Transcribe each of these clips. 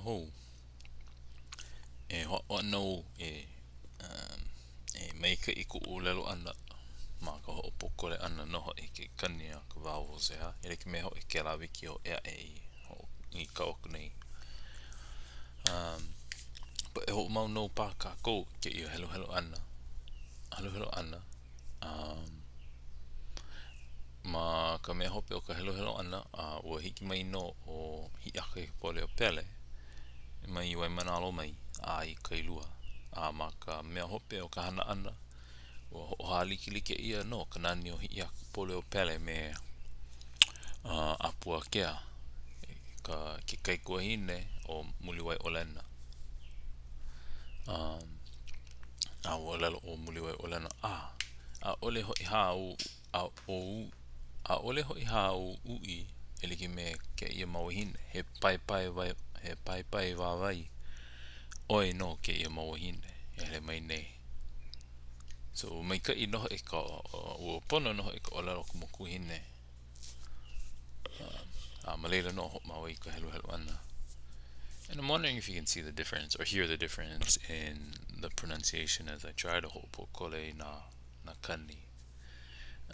hou. E hoʻāʻo ana au e e maikaʻi koʻu ʻōlelo ʻana ma ka hoʻopōkole ʻana nō hoʻi i ke kani a ka vowels ʻeā, e like me hoʻi kēlā wikiō ʻē aʻe i i kau aku nei. But e hoʻomau nō paha kākou i kēia heluhelu ʻana, heluhelu ʻana ma ka mea hope o ka heluhelu ʻana, a ua hiki mai nō ʻo Hiʻiakaikapoliopele mai Waimānalo mai a i Kailua. A ma ka mea hope o ka hana ʻana, ua hoʻohālikelike ʻia nō ka nani o Hiʻiakaikapoliopele me ʻApuakea, ka ke kaikuahine o Muliwaiʻōlena. A ua ʻōlelo ʻo Muliwaiʻōlena, ʻĀ, ʻaʻole hoʻi hā ou a ʻo ʻaʻole hoʻi hā ou uʻi e like me kēia mau wāhine, he paepae wai, he paepae wāwae ʻoe no kēia mau wāhine e hele mai nei. So, maikaʻi nō hoʻi ka, ua pono nō hoʻi ka ʻōlelo a ka mokuahine. A ma laila nō hoʻomau ai i ka heluhelu ʻana. And I'm wondering if you can see the difference or hear the difference in the pronunciation as I try to hoʻopōkole i nā, nā kani.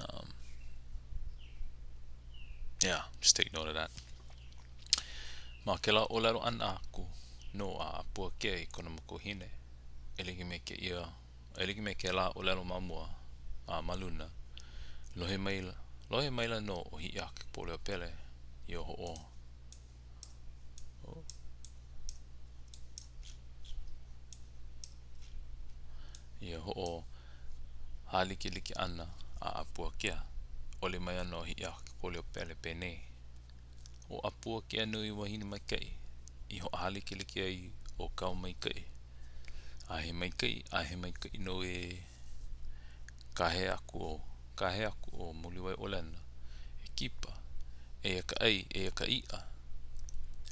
Um, yeah, just take note of that. Ma kēlā ʻōlelo ʻana aku nō a ʻApuakea i kona makuahine, e like me kēia, e like me kēlā ʻōlelo ma mua, a ma luna, lohe maila, lohe maila nō ʻo Hiʻiakaikapoliopele ia hoʻo Ia hoʻohālikelike ʻana a ʻApuakea, oli mai ana ʻo Hiʻiakaikapoliopele penei, ʻO ʻApuakea nō i wahine maikaʻi i hoʻohālikelike ai ʻo kāu maikaʻi. A he maikaʻi, a he maikaʻi nō ē. Kāhea aku ʻo, kāhea aku ʻo Muliwaiʻōlena, e kipa, eia ka ʻai, eia ka iʻa.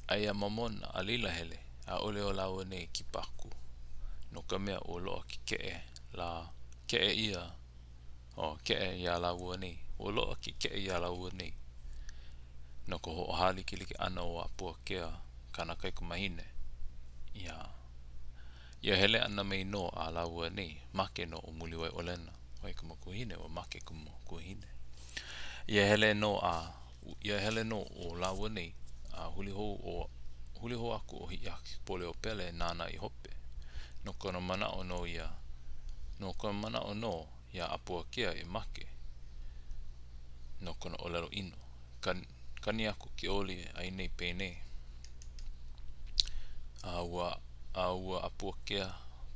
Aia momona, a laila hele, ʻaʻole o lāua nei e kipa aku, no ka mea, ua loaʻa ke keʻe lā, keʻe ʻia, oh, keʻe iā lāua nei, ua loaʻa ke keʻe iā lāua nei, no ka hoʻohālikelike ʻana o ʻApuakea, kāna kaikamahine, iā. Ia hele ʻana mai nō a lāua nei, make nō ʻo Muliwaiʻōlena, ʻo ia ka makuahine, ua make ka makuahine. Ia hele nō a, ia hele nō o lāua nei, a huli hou ʻo, huli hou aku ʻo Hiʻiakaikapoliopele e nānā i hope. No kona manaʻo nō ia, no kona manaʻo nō iā ʻApuakea e make no kona ʻōlelo ʻino. Kani aku ke oli a ia nei penei. A ua a ua ʻApuakea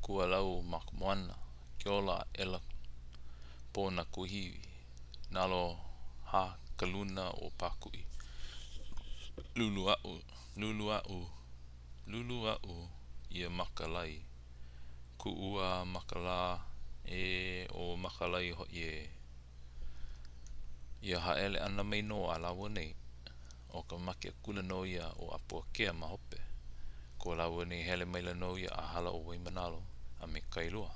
kualau ma ka moana, ke ola aʻela pō nā kuahiwi, nalo hā ka luna o Pākuʻi. Lulu aʻu, lulu aʻu, lulu aʻu ia makalai, kuʻu ā maka lā ē ʻo Makalai hoʻi ē. Ia haele ʻana mai nō a lāua nei, ʻo ka make akula nō ia o ʻApuakea ma hope. Ko lāua nei hele maila nō ia a hala ʻo Waimānalo a me Kailua.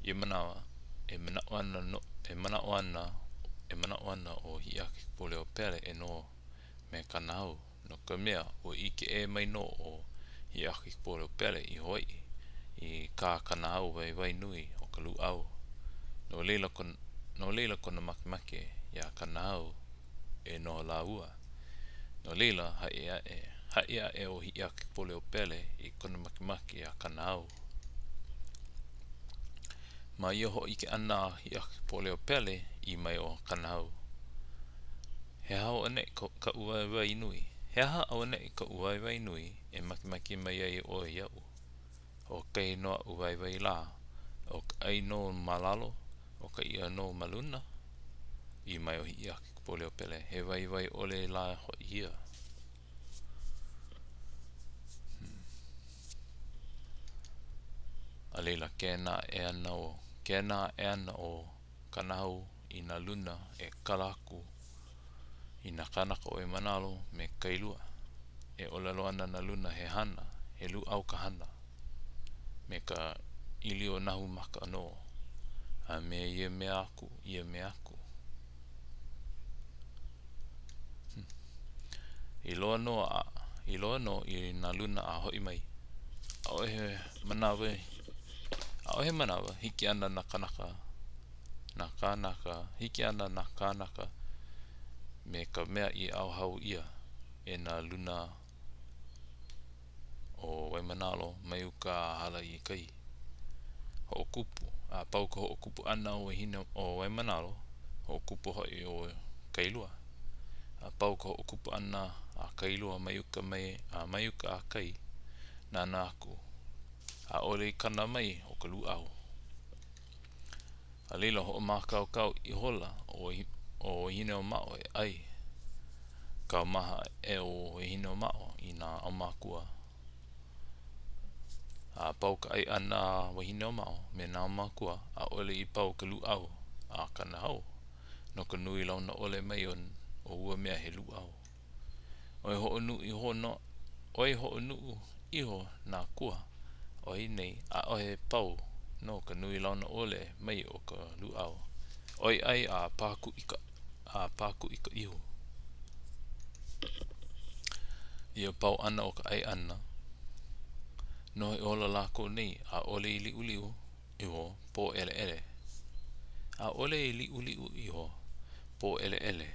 Ia manawa, e manaʻo ana no, e manaʻo ana, e manaʻo ana ʻo Hiʻiakaikapoliopele e noho me Kanahau, no ka mea, ua ʻike ʻē mai nō ʻo Hiʻiakaikapoliopele i Hawaiʻi i kā Kanahau waiwai nui o ka lūʻau. No laila, no laila kona makemake iā Kanahau e noho lāua. No laila, haʻi aʻe, haʻi aʻe ʻo Hiʻiakaikapoliopele i kona makemake iā Kanahau. Ma ia hōʻike ʻana a Hiʻiakaikapoliopele, ʻī mai ʻo Kanahau, He aha auaneʻi kaʻu waiwai nui? He aha auaneʻi kaʻu waiwai nui e makemake mai ai ʻoe iaʻu? Hoʻokahi nō aʻu waiwai lā, ʻo ka ʻai nō ma lalo, ʻo ka iʻa nō ma luna? ʻĪ mai ʻo Hiʻiakaikapoliopele, He waiwai ʻole lā hoʻi ia. Hmm. A laila, kēnā aʻe ana ʻo, kēnā aʻe ana ʻo Kanahau i nā luna e kala aku i nā kānaka o Waimānalo me Kailua. E ʻōlelo ana nā luna he hana, he lūʻau ka hana, me ka ʻīlio nahu maka nō, a me ia mea aku, ia mea aku. Hmm. I loa nō a. I loa nō i nā luna a hoʻi mai. ʻAʻohe manawa, ʻaʻohe manawa, hiki ana nā kanaka, nā kānaka, hiki ana nā kānaka me ka mea i ʻauhau ʻia e nā luna o Waimānalo mai uka a hala i kai. Hoʻokupu, a pau ka hoʻokupu ʻana o Wahine o Waimānalo, hoʻokupu hoʻi ʻo Kailua. A pau ka hoʻokupu ʻana a Kailua mai uka mai a mai uka a kai, nānā aku, ʻaʻole i kana mai o ka lūʻau. A laila hoʻomākaukau ihola ʻo ʻo Wahineʻōmaʻo e ʻai. Kaumaha aʻe ʻo Wahineʻōmaʻo i nā ʻaumākua. A pau ka ʻai ʻana a Wahineʻōmaʻo me nā ʻaumākua, ʻaʻole i pau ka lūʻau a Kanahau no ka nui launa ʻole mai o o ua mea he lūʻau. ʻOi hoʻonuʻu iho nō, ʻoi hoʻonuʻu iho nā kua o ia nei, ʻaʻohe pau no ka nui launa ʻole mai o ka lūʻau. ʻOi ʻai a pākuʻi ka, a pākuʻi ka ihu. I ia pau ʻana o ka ʻai ʻana, noho ihola lākou nei, ʻaʻole i liʻuliʻu iho pōʻeleʻele. ʻAʻole i liʻuliʻu iho pōʻeleʻele.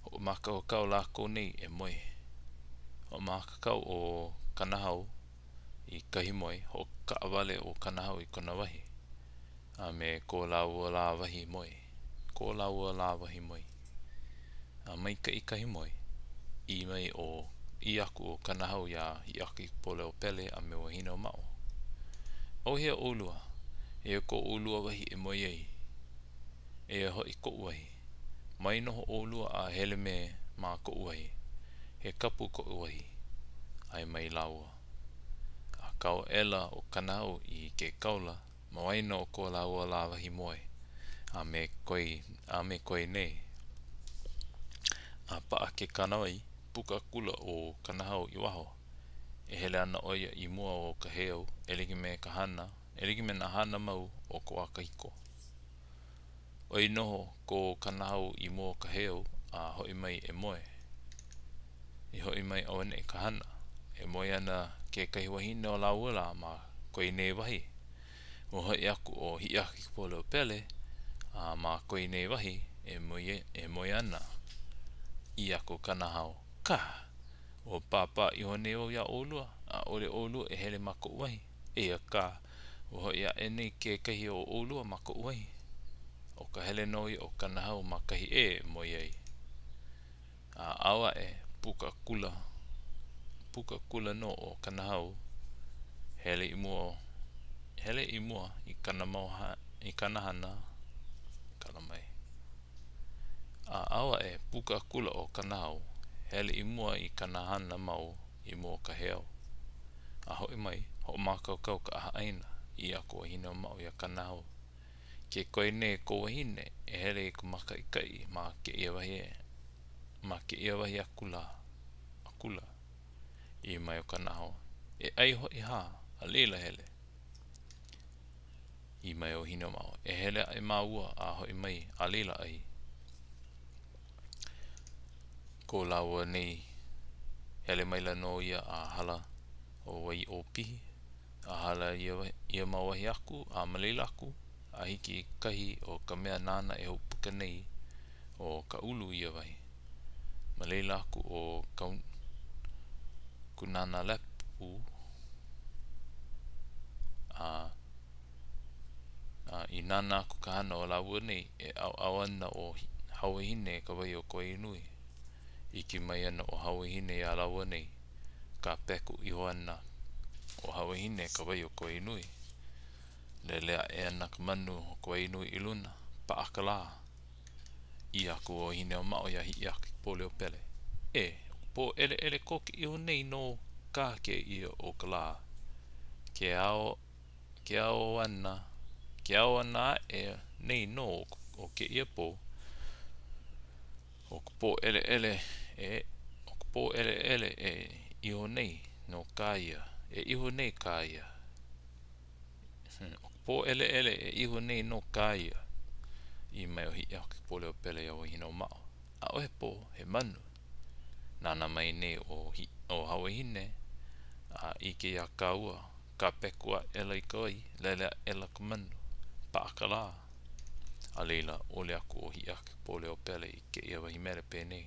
Hoʻomākaukau lākou nei e moe. Hoʻomākaukau ʻo Kanahau i kahi moe, hoʻokaʻawale ʻo Kanahau i kona wahi a me ko lāua lā wahi moe, ko lāua lā wahi moe. A maikaʻi kahi moe, ʻī mai ʻo, ʻī aku ʻo Kanahau iā Hiʻiakaikapoliopele a me Wahineʻōmaʻo, ʻAuhea ʻolua, eia ko ʻolua wahi e moe ai. Eia hoʻi koʻu wahi. Mai noho ʻolua a hele me ma koʻu wahi. He kapu koʻu wahi. ʻAe mai lāua. A kau aʻela ʻo Kanahau i ke kaula ma waena o ko lāua lā wahi moe a me koi a me koi nei. A paʻa ke kānāwai, puka akula ʻo Kanahau i waho. E hele ana ʻo ia i mua o ka heiau e like me ka hana, e like me nā hana mau o ka wā kahiko. ʻOi noho ko Kanahau i mua o ka heiau a hoʻi mai e moe. I hoʻi mai auaneʻi ka hana, e moe ana kekahi wahine o lāua lā ma koi nei wahi. Ua hoʻi aku ʻo Hiʻiakaikapoliopele a ma koi nei wahi e moe, e moe ana. ʻĪ aku ʻo Kanahau, Kā! Ua pāpā iho nei wau iā ʻolua, ʻaʻole ʻolua e hele ma koʻu wahi. Eia kā, ua hoʻi aʻe nei kekahi o ʻolua ma koʻu wahi. ʻO ka hele nō ia o Kanahau ma kahi ʻē e moe ai. A ao aʻe, puka akula, puka akula nō ʻo Kanahau, hele i mua, hele i mua i kana mau i kana hana, kala mai. A ao aʻe, puka akula ʻo Kanahau, hele i mua i kana hana mau i mua o ka heiau. A hoʻi mai, hoʻomākaukau ka ʻahaʻaina, ʻī aku ʻo Wahineʻōmaʻo iā Kanahau, Ke koi nei kou wahine e hele i ka mākaʻikaʻi ma kēia wahi ma kēia wahi aku lā, akula. ʻĪ mai ʻo Kanahau, E ʻai hoʻi hā, a laila hele. ʻĪ mai ʻo Wahineʻōmaʻo, E hele aʻe māua a hoʻi mai, a laila ʻai. Ko lāua nei hele maila nō ia a hala ʻo Waiʻōpihi, a hala ia, ia mau wahi aku, a ma laila aku, a hiki i kahi o ka mea nāna e hoʻopuka nei, ʻo Kaʻulu ia wahi. Ma laila aku ʻo Kūnānālepu, a a i nānā aku ka hana o lāua nei, e ʻauʻau ana ʻo Hauwahine i ka wai o Kawainui. ʻIke mai ana ʻo Hauwahine iā lāua nei, kāpeku iho ana ʻo Hauwahine i ka wai o Kawainui. Lele aʻe ana ka manu o Kawainui i luna, paʻa ka lā. ʻĪ aku ʻo Wahineʻōmaʻo iā Hiʻiakaikapoliopele, E, ʻo ka pōʻeleʻele koke iho nei nō kā kēia o ka lā. Ke ao, ke ao ana, ke ao ana aʻe nei nō o kēia pō. ʻO ka pōʻeleʻele e, ʻo ka pōʻeleʻele e iho nei nō kā ia, e iho nei kā ia. ʻO ka pōʻeleʻele e iho nei nō kā ia. ʻĪ mai ʻo Hiʻiakaikapoliopele iā Wahineʻōmaʻo, ʻAʻohe pō, he manu. Nānā mai nei ʻo ʻo Hauwahine, a ʻike iā kāua, kāpeku aʻela i ka wai, lele aʻela ka manu, paʻa ka lā. A laila, oli aku ʻo Hiʻiakaikapoliopele i kēia wahi mele penei.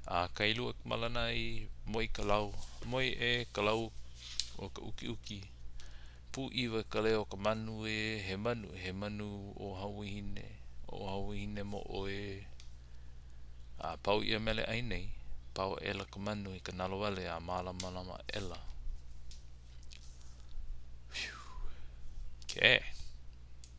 A Kailua ka malanai, moe ka lau, moe ē ka lau o ka ukiuki. Pūʻiwa ka leo o ka manu ē, he manu, he manu ʻo Hauwahine, ʻo Hauwahine moʻo ē. A pau ia mele ʻai nei, pau aʻela ka manu i ka nalowale a mālamalama aʻela. Whew. Okay.